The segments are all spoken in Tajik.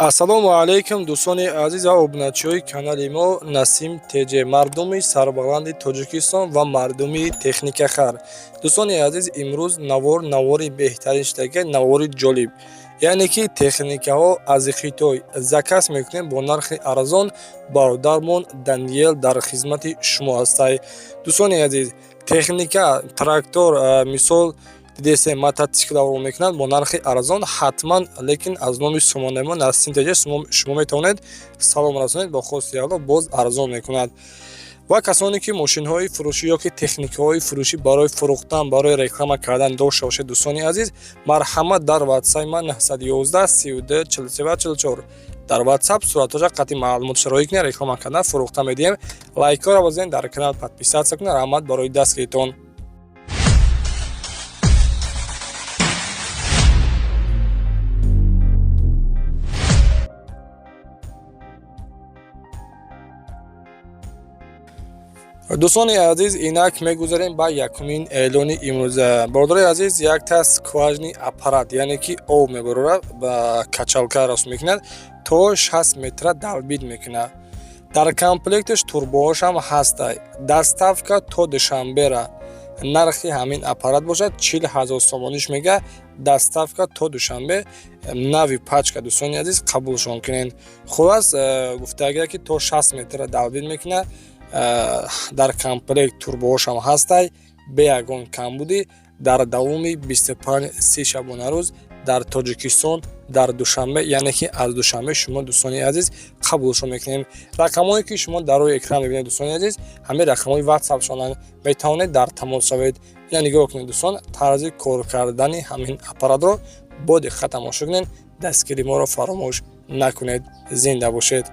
Ассалому алайкум, дӯстони азиз ва обуначиҳои канали мо Насим ТЖ, мардуми сарбаланди Тоҷикистон ва мардуми техникахар. Дӯстони азиз, имрӯз навор навори беҳтарин шудага, навори ҷолиб, яъне ки техникаҳо аз Хитой заказ мекунем бо нархи арзон. Бародармон Даниел дар хизмати шумо ҳастай. Дӯстони азиз, техника, трактор, мисол дидесе, мотоцикл равон мекунад бо нархи арзон ҳатман, лекин аз номи сомонаи мо Насим ТЖ шумо метавонед салом расонед, бо хости Алло боз арзон мекунад. Ва касоне ки мошинҳои фурӯшӣ ё ки техникаҳои фурӯшӣ барои фурӯхтан, барои реклама кардан дошта бошед, дӯстони азиз, марҳамат, дар ватсапи ман 911 32 43 44, дар ватсап суратҳоша қатъи маълумотша роҳӣ кунед, реклама кардан, фурӯхта медиҳем. Лайкҳоро бозен, дар канал подписаться кунед. Раҳмат барои дастгиритон. Дӯстони азиз, инак мегузарем ба якумин эълони имрӯза. Бародарои азиз, якта скважинный аппарат, яъне ки об мебарорад, ба качалка рост мекунад, то 60 метра долбить мекунад. Дар комплекташ трубаҳошам ҳастай. Доставка то Душанбера. Нархи ҳамин аппарат бошад 40 000 сомониш мега. Доставка то Душанбе, нави пачка. Дӯстони азиз, қабулшон кунед. Хулас, гуфтагия ки то 60 метра долбить мекунад, дар комплект трубаҳошам ҳастай, бе ягон камбудӣ, дар давоми 25-30 шабонарӯз дар Тоҷикистон, дар Душанбе, яъне ки аз Душанбе шумо, дӯстони азиз, қабулшон мекунем. Рақамҳое ки шумо дар рӯи экран мебинед, дӯстони азиз, ҳамин рақамҳои ватсапшонанд, метавонед дар тамос шавед. Ина нигоҳ кунед, дӯстон, тарзи кор кардани ҳамин аппаратро бо диққат тамошо кунед. Дастгири моро фаромӯш накунед. Зинда бошед.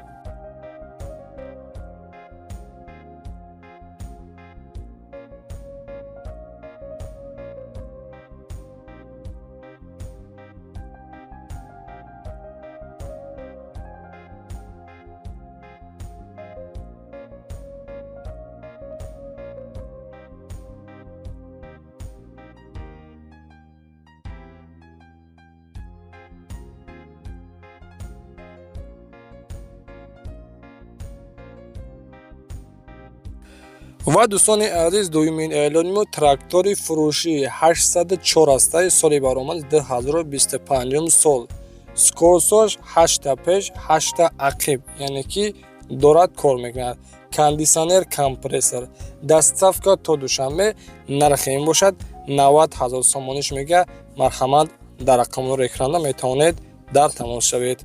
Ва дӯстони азиз, дуюмин эълони мо трактори фурӯшӣ 804 ҳастай, соли баромад 2025 сол. Скоростьош 8та пеш, 8та ақиб, яъне ки дорад, кор мекунад, кондитсионер, компрессор. Доставка то Душанбе. Нархи ин бошад 90 000 сомониш мега. Марҳамат, дар рақамҳои экранда метавонед дар тамос шавед.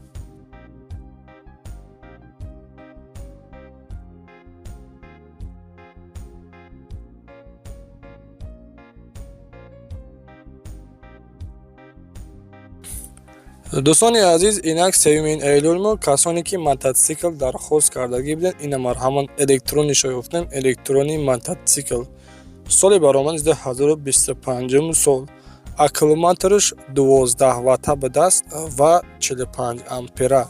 Дӯстони азиз, инак сеюмин эълони мо. Касоне ки мототсикл дархост кардагӣ буданд, ина марҳамат, электронишо ёфтем. Электронный мототсикл, соли баромади 2025 сол, аккумулятораш 12 ватта будааст ва 45 ампера.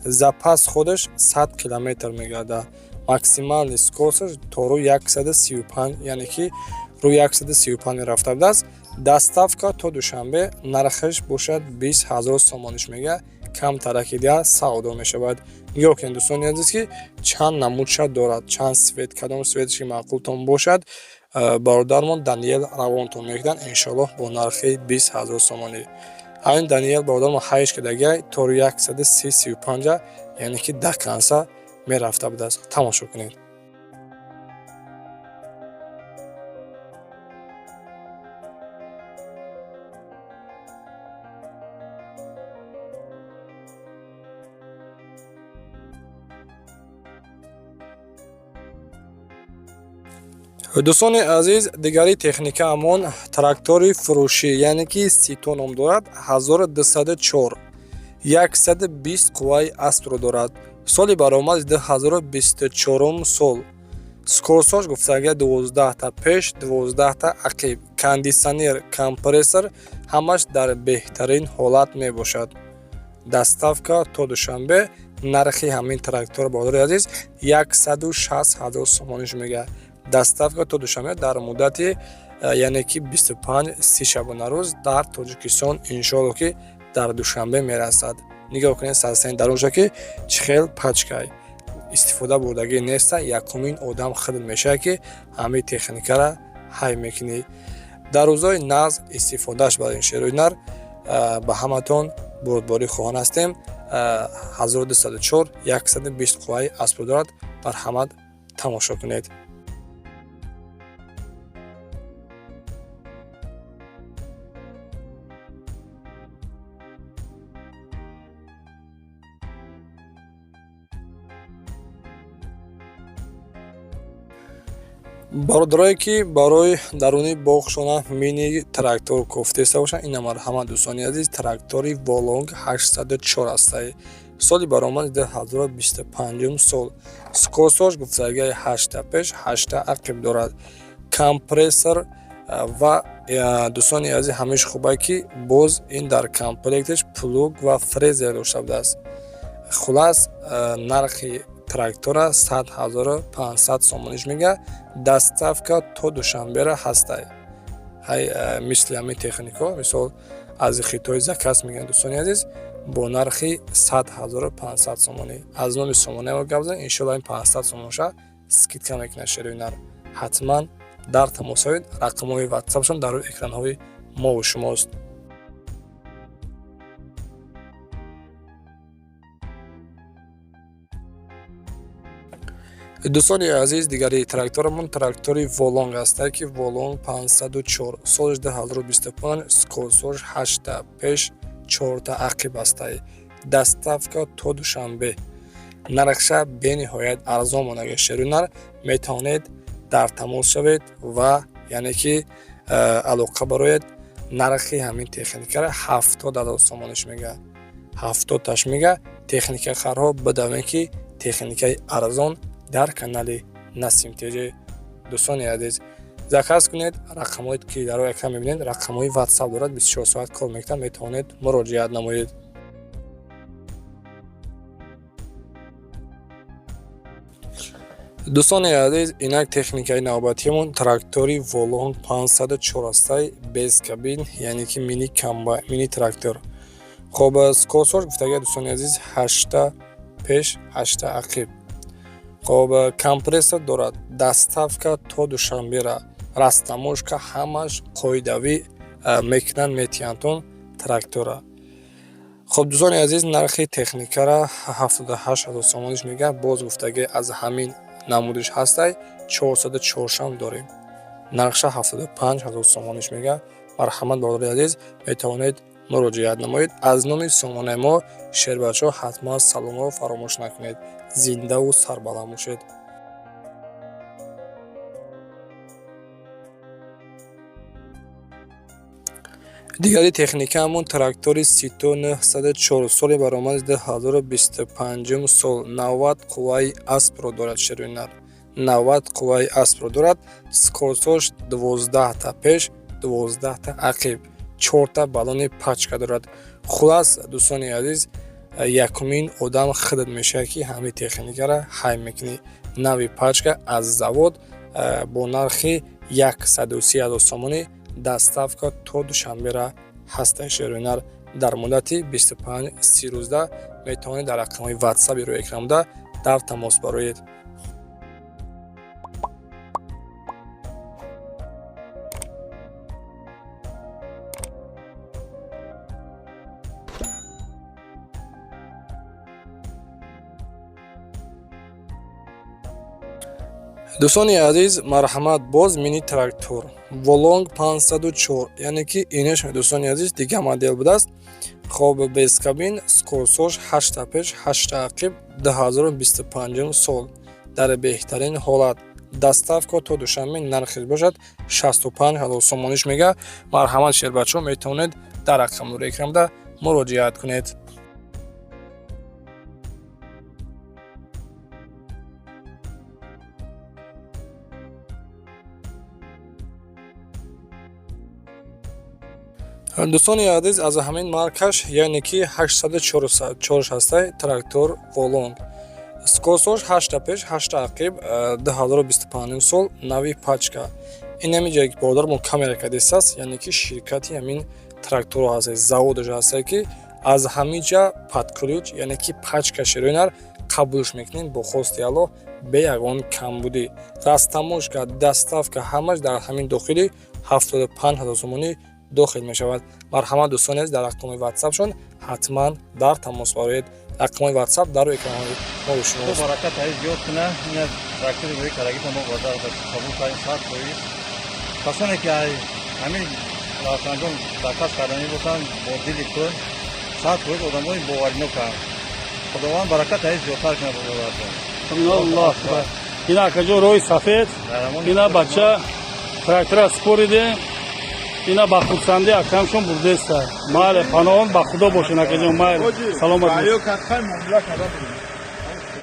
Запас ходаш 100 километр мегардад. Максимальный скоросташ то рӯи 135, яъне ки рӯи 135 мерафта будааст. Доставка то Душанбе. Нархаш бошад 20 000 сомониш мега, камтараки дига савдо мешавад. Нигоҳ кунед, дӯстони азиз, ки чанд намудша дорад, чанд цвет. Кадом цветш ки маъқултон бошад, бародармон Даниел равонтон мекунад, иншоаллоҳ, бо нархи 20 000 сомонӣ. Ҳамин Даниел бародармон ҳайш кардагиай, то рӯи 130, 35, яъне ки до конца мерафта будааст. Тамошо кунед. Дӯстони азиз, дигари техникаамон трактори фурӯшӣ, яъне ки Сито ном дорад, 1204, 120 қувваи аспро дорад, соли баромади 2024 сол. Скоростьош гуфтага 12та пеш, 12та ақиб, кондитсионер, компрессор, ҳамаш дар беҳтарин ҳолат мебошад. Доставка то Душанбе. Нархи ҳамин трактор, бародари азиз, 160 000 сомониш мега. Доставка то Душанбе дар муддати, яъне ки 25-30 шабонарӯз дар Тоҷикистон, иншоалло, ки дар Душанбе мерасад. Нигоҳ кунед састани дарунша, ки чӣ хел пачкай, истифода бурдагӣ неста. Якумин одам худат мешавад, ки ҳамин техникара ҳай мекунӣ. Дар рӯзҳои нағз истифодааш барои шерои нар. Ба ҳаматон бурдборӣ хоҳон ҳастем. 1204, 120 қувваи аспро дорад. Марҳамат, тамошо кунед. Бародарое, ки барои даруни боғшона мини трактор кофтеста бошанд, ина марҳамат, дӯстони азиз, трактори Волонг 804 ҳастай. Соли баромади 2025 сол. Скоростьош гуфтагаи ҳашта пеш, ҳашта ақиб дорад, компрессор ва, дӯстони азиз, ҳамеш хубае, ки боз ин дар комплекташ плуг ва фрезер дошта будааст. Хулас, нархи трактора 100 500 сомониш мега, доставка то Душанбера ҳастай. Ҳай, мисли ҳамин технико, мисол, аз Хитой заказ мегӯянд, дӯстони азиз, бо нархи 100 500 сомонӣ. Аз номи сомонаи мо гап зан, иншоалло ин 500 сомонша скидка мекунад шерои нар. Ҳатман дар тамос шавед, рақамҳои ватсапшон дар рӯи экранҳои мову шумост. Дӯстони азиз, дигари тракторамон трактори Волонг ҳастае, ки Волонг 504, соли 2025, скоростьош ҳашта пеш, чорта ақиб ҳастае, доставка то Душанбе. Нархша бениҳоят арзон монага. Шерунар, метавонед дар тамос шавед ва яъне ки алоқа бароед. Нархи ҳамин техникара 70 000 сомониш мега, ҳафтодташ мега. Техника харҳо бидавем, ки техникаи арзон дар канали Насим ТЖ. Дӯстони азиз, заказ кунед. Рақамҳое, ки дар рӯи экран мебинед, рақамҳои ватсап дорад, 24 соат кор мекунад, метавонед муроҷиат намоед. Дӯстони азиз, инак техникаи навбатиамон трактори Волонг 504 ҳастай, без кабин, яъне ки мини трактор. Хоб, скоростьош гуфтага, дӯстони азиз, ҳашта пеш, ҳашта ақиб. Хоб, компрессор дорад, доставка то Душанбера, растаможка ҳамаш қоидавӣ мекунанд, метиҳандтон трактора. Хоб, дӯстони азиз, нархи техникара 78 000 сомониш мега. Боз гуфтагӣ, аз ҳамин намудиш ҳастай, 404шам дорем, нархша 75 000 сомониш мега. Марҳамат, бародари азиз, метавонед муроҷиат намоед. Аз номи сомонаи мо, шербачаҳо, ҳатман саломро фаромӯш накунед. Зиндаву сарбаланд бошед. Дигари техникаамон трактори Сито 904, соли баромади 2025 сол, 90 қувваи аспро дорад. Шерӯи 90 қувваи аспро дорад. Скоростьош 12та пеш, 12та ақиб, чорта баллони пачка дорад. Хулас, дӯстони азиз, якумин одам худат мешавад, ки ҳамин техникара ҳай мекунӣ. Нави пачка аз завод бо нархи 130 000 сомонӣ, доставка то Душанбера ҳастаи. Шерӯи, дар муддати 25-30 рӯзда метавонед дар рақамҳои ватсаби рӯи экран буда дар тамос бароед. Дӯстони азиз, марҳамат, боз мини трактор Волонг 504, яъне ки инеш, дӯстони азиз, дигар модел будааст. Хоб, без кабин, скоростьош ҳашта пеш, ҳашта ақиб, 2025 сол, дар беҳтарин ҳолат, доставка то Душанбе. Нархеш бошад 65 000 сомониш мега. Марҳамат, шербачаҳо, метавонед дар рақамнури экранда муроҷиат кунед. Дӯстони азиз, аз ҳамин маркаш, яъне ки 804 ҳастай трактор Волонг, скоростьош ҳашта пеш, ҳашта ақиб, 2025 сол, нави пачка. Ин ҳамин ҷое ки бародармон камера кардистааст, яъне ки ширкати ҳамин тракторҳо ҳаст, заводаш ҳастае, ки Аз ҳамин ҷа под ключ, яъне ки пачка широинар қабулш мекунем бо хости Аллоҳ, бе ягон камбудӣ. Растаможка, доставка, ҳамаш дар ҳамин дохили 75 ҳазор сомонӣ дохил мешавад. Марҳамат, дӯстони азиз, дар рақамҳои ватсапшон ҳатман дар тамос бароед. Рақамҳои ватсап дар рӯи экранҳои мо шумо. Баракат ҳай зиёд куна. Ина трактори рӯи карагита мо базар қабул кардем 100%. Касоне ки ҳамин Равшанҷон заказ карданӣ бошанд, бо дили пур, 100% одамои бовариноканд. Худованд баракат ҳай зиёдтар кунад боборатон. Аллоҳ акбар! Ина, акаҷон, роҳи сафед. Ина, бача трактора спориде. Ина, ба хурсандӣ акамшон бурдеста. Майли, паноҳон ба Худо бошен, акаҷон, майли, саломат.